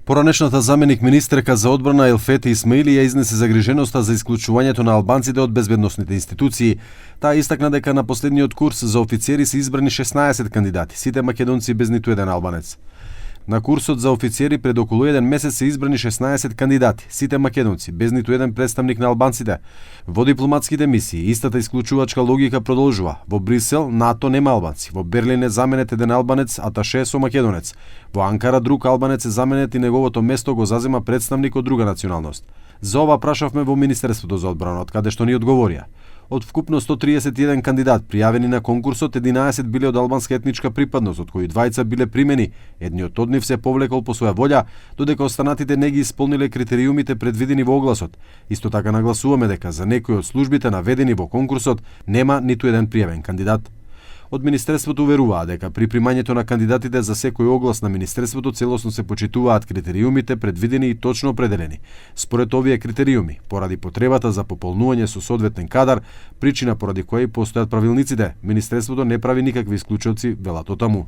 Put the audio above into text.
Поранешната заменик министерка за одбрана Елфети Исмаили ја изнесе загриженоста за исклучувањето на албанците од безбедносните институции. Таа истакна дека на последниот курс за офицери се избрани 16 кандидати, сите македонци без ниту еден албанец. На курсот за офицери пред околу еден месец се избрани 16 кандидати, сите македонци, без ниту еден представник на албанците. Во дипломатските мисии истата исклучувачка логика продолжува. Во Брисел НАТО нема албанци, во Берлин е заменет еден албанец, аташе со македонец. Во Анкара друг албанец е заменет и неговото место го зазема представник од друга националност. За ова прашавме во Министерството за одбрана, од каде што ни одговорија. Од вкупно 131 кандидат пријавени на конкурсот, 11 биле од албанска етничка припадност, од кои двајца биле примени. Едниот од нив се повлекол по своја волја, додека останатите не ги исполниле критериумите предвидени во огласот. Исто така нагласуваме дека за некои од службите наведени во конкурсот нема ниту еден пријавен кандидат. Од Министерството уверуваа дека при примањето на кандидатите за секој оглас на Министерството целосно се почитуваат критериумите предвидени и точно определени. Според овие критериуми, поради потребата за пополнување со соодветен кадар, причина поради која постојат правилниците, Министерството не прави никакви исклучоци, велат таму.